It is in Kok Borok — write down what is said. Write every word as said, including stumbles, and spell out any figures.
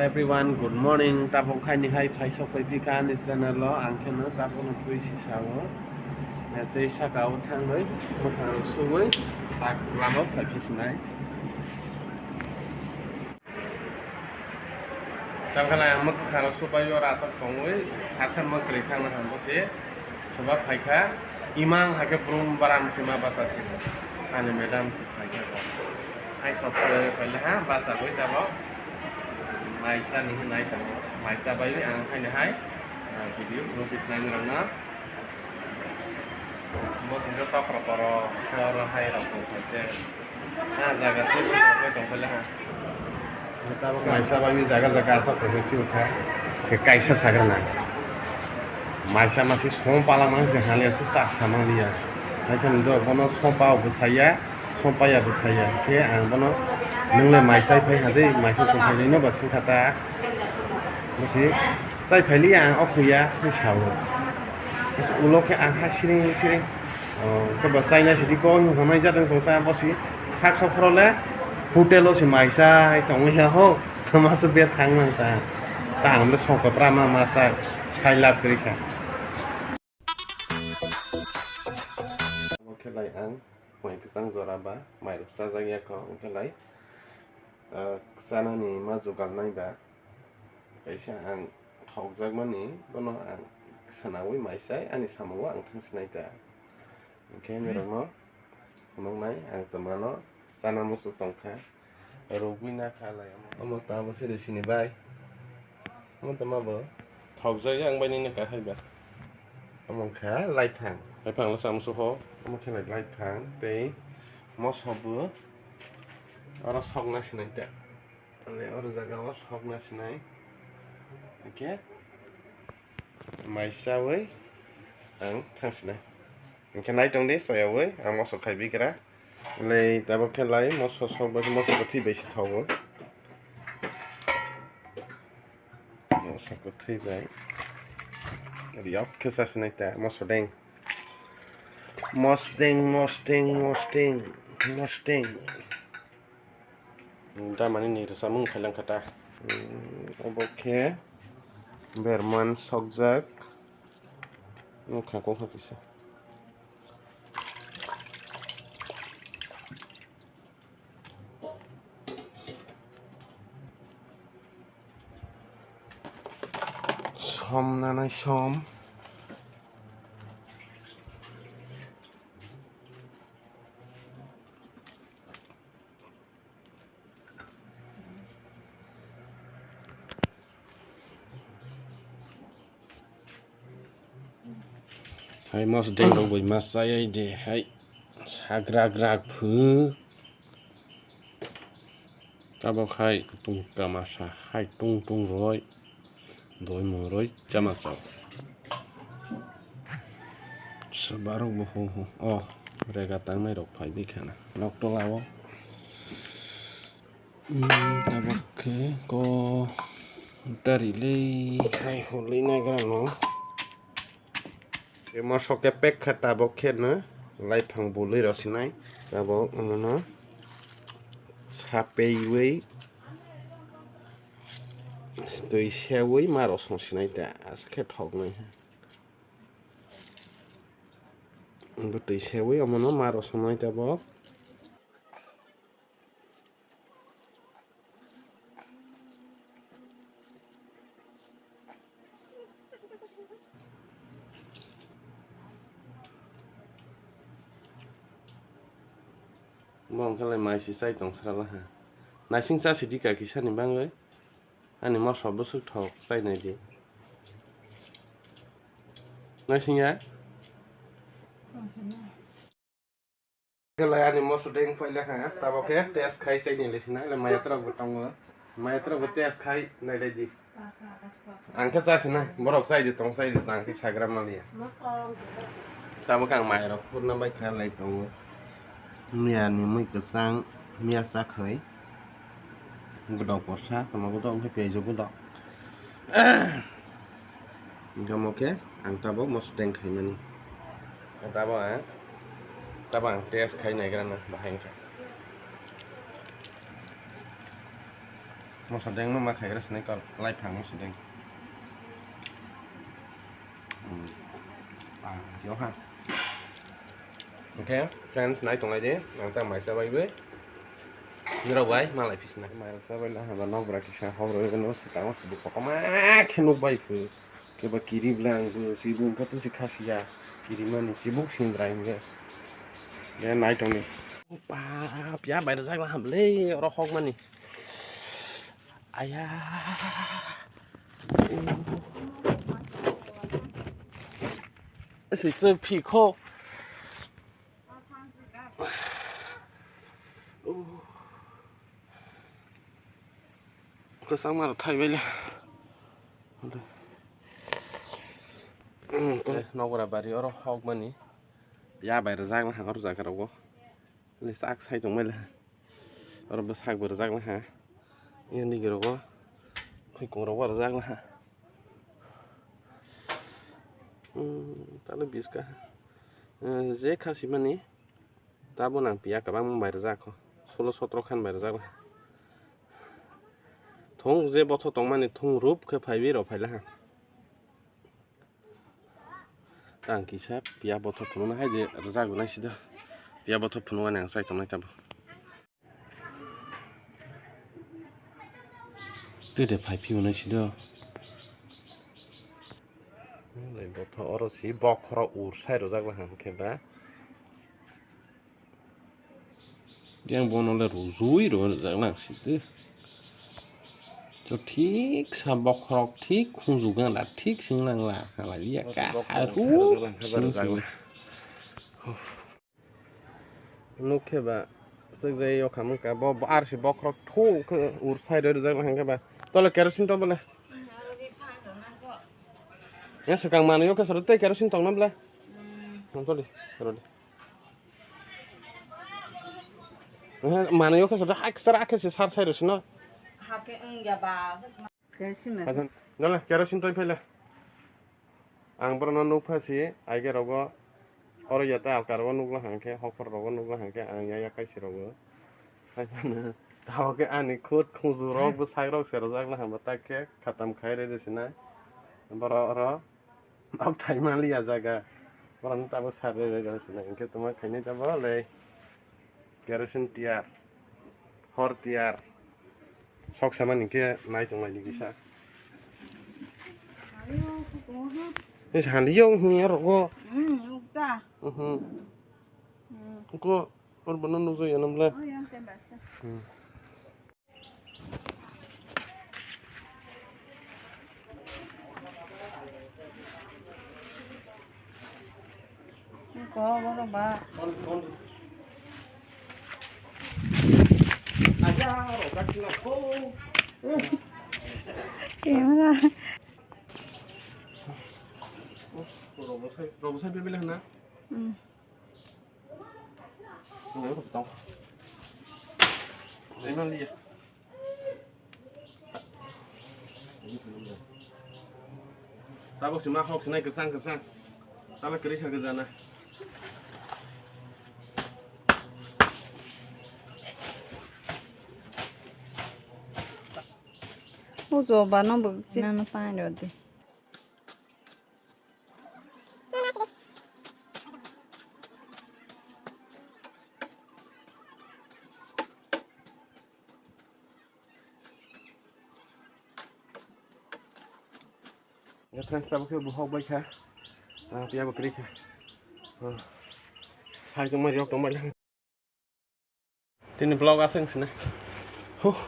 Everyone, good morning. Tabuk haini hai phai sok phai phikha ani channel o, ang kheno tabuk no twi si sao. Eh, tei saka o thangwi, mwkhang rok suwi, tak lama o phai phi sinai. Tamo khe ang mwkhang rok subai o rajak tongwi, saksa mwkhwlwi thangna hambo se. Soba phaikha, imang hakhe brum baram se ma bacha se. Ani madam se phaikha bo. Hai sob phaikha phaile ha, bacha boi tabo. Maisa ni hinai tamo. Maisa bai ang khaini hai, ah, video notice nai rok na. Bo thangkhe tokro koro, koro hai rok tong khaikhe. Ah, jaga se tong khaikhe tong khaile ha. Maisa bagwi jaga jaga aswk tongwi phiyokha. Khe kaisa sagra nai. Maisa masi song pala mangse hali aswk cha samang liya. Haikhe do bono song pao bwsaya, song paya bwsaya. Khe ang bono, "Nwng le mai chai phai hadi, maisa tong phai nino ba swngkha ta." Bwsi chai phai liya ang o khuya, hwnwi sao. Bwsi ulo khe ang ha siring siring. Oh, khe bo chaina sidi kok hinwi hwnwi jadwng tong ta, bo si haksa phoro le hotel o si mai chai tongwi ya ho, tama se bethang nang ta. Ta ang le sokopra ma ma chai, sai lab kwrwi kha. Omo khe lai ang mai kwchang jora ba mai rok chajak ya kho, omo khe lai, ah, chanani ma jugal nai ba. Kaisa ang thokjakmani, bono ang swnawi mai chai, ani samung o ang thang sinai ta. Hwnkhe norokno phunuknai ang twmano chana muchuk tongkha, rwgwi nakha lai omo. Omo tamo se sini bai. Omo tamo bo. Thokjak yang bai nini kahai ba. Omo kha laithang. Laithang lo chamo suho. Omo khe lai laithang tei moso bo oro sokna sinai ta. Ani oro jaga o sokna sinai. Hwnkhe mai chawi ang thang sinai. Hwnkhe nai tong di, chayawi ang moso khai bikra. Lai tabuk khe lai moso sok bai, moso kwthwi bai se thogo. Moso kwthwi bai. Riyok khe cha sinai ta, moso deng. Mosdeng, mosdeng, mosdeng, mosdeng. Damani ni rwchapmung khailangkha ta. Mm, obo khe berman sokjak. Nukha kokha kisa. Som nanai som. Hai mosdeng rok bai ma chayai de hai sagrak rak phu. Tabok hai tungka masa hai tung tung roi. Doi mung roi chama chao. Swbarok bo hu hu. Oh, rega tangnai rok phai bikha na. Nok tola o. Hmm, tabok khe ko tari le khai huli na gra no. Emo sok khe pek kha tabok khe no. Lai phang bului rok sinai. Tabok omo no. Sapei ui. Twi sewi ma rosong sinai ta, aswk khe thoknai. Bo twi sewi omono ma rosongnai ta bo. Bo wngkha lai mai se chai tong srala ha. Naising cha sidi kaki sani bagwi. Ani moso bwswk thok chai nai di. Naising ya? Khe lai ani moso deng paila ha. Tabok khe test khai chai nai le sina. Maya trok bo tongo. Maya trok bo test khai nai le di. Ang khe chasi na, borok chai di tong, chai di tong, ang khe sagra maliya. Tabuk ang mai rok phurna bai kha lai tongo. Miya ni mui kwchang, miya chakhwi. Godok kosa, tamo godok, hwnkhe piyaj o godok. Hwnkhe omo khe ang tabuk moso deng khaimani. Tabuk ang, tabuk ang test khai naigra na bahai wngkha. Mosa deng no ma khai gra sinai kal, lai phang mosa deng. Hmm. Ah, yo ha. Okay, friends, nai tonglai di, ang ta mai cha bai bai. Nirok bai, malai phi sinai. Mai cha bai la, haba nok bra kisa hok roi no, se tang se bu kotorma khe nuk bai phu. Keba kiri bwla ang bo, si bo wngkha to si kha siya. Kiri mani si bo sindra hingke. Ya nai tongni. Ba, piya bai rwjak la ham le, oro hok mani. Aya. Si se phi kho. Kwchangma rok thai bai le. Nokra bari oro hok mani. Ya bai rwjak na ha oro jaga rogo. Ni sak sai tong bai le. Oro bwsak bo rwjak na ha. Yang ni rogo. Khoi kong rogo rwjak na ha. Hmm, talo biska. Eh, je khasi mani. Tabuk nang piya kwbangma bai rwjak kho. Solo sotro khan bai rwjak la. Thung je bothop tongmani thung rup khe phaiwi rw phaila ha. Tang kisa piya bothop phunukna hai je rwjak rwnai sida. Piya bothop phunukmani ang chai tongnai tabuk. Twi de phai phiyonai sida. Bothop oro si bokhorok ur sai rwjak la ha hwnkhe ba. Yang bono le rujui rw rwjak nang si de. Cho thik sa bokhorok thik khunju gana thik sing lang la halai ya ka haru sing sing. Nuk khe ba swk jai yok hamung ka bo ar si bokhorok thung khe ur sai rw rwjak nang khe ba tole kerosene to bole. Ya swkang manwi yok khe soro tei kerosene tong na bole. Tong tole soro de. Manwi o khe sar, extra khe se sar sai rw sino. Hake wngya ba. Khe sime. Dole kerosene toi phele. Ang borokno nukpha si, aige rogo oro ya ta alkar o nukla hangkhe, hokor rogo nukla hangkhe, ang ya ya kaisi rogo. Tao khe ani khut khunju rok bwsak rok se rwjak na hamba tak khe khatam khai rw sinai. Borok oro Nok thai manliya jaga. Borok no tabuk sar rw rw sinai. Hinkhe tongma khainai tabuk le kerosene tiyar, hor tiyar. Sok samani hinkhe nai tong lai di kisa. Ni saliyo hinya rogo. Hmm, nukja. Mhm. Hmm. Ko or bono nukja ya namle. Oh, yang tembak. Hmm. Ko, borok ba. Camera. Robo sai, robo sai bebele hana. Hmm. Tabuk si ma hok sinai kwchang kwchang. Tala kwrwi kha gwjana. O joba no bo chinano paino di. Ya friends, tabuk khe bo hok bai kha. Ah, piya bo kwrwi kha. Ah. Sai tongmani yok tongmani. Tini vlog aswk wngsinai. Huh.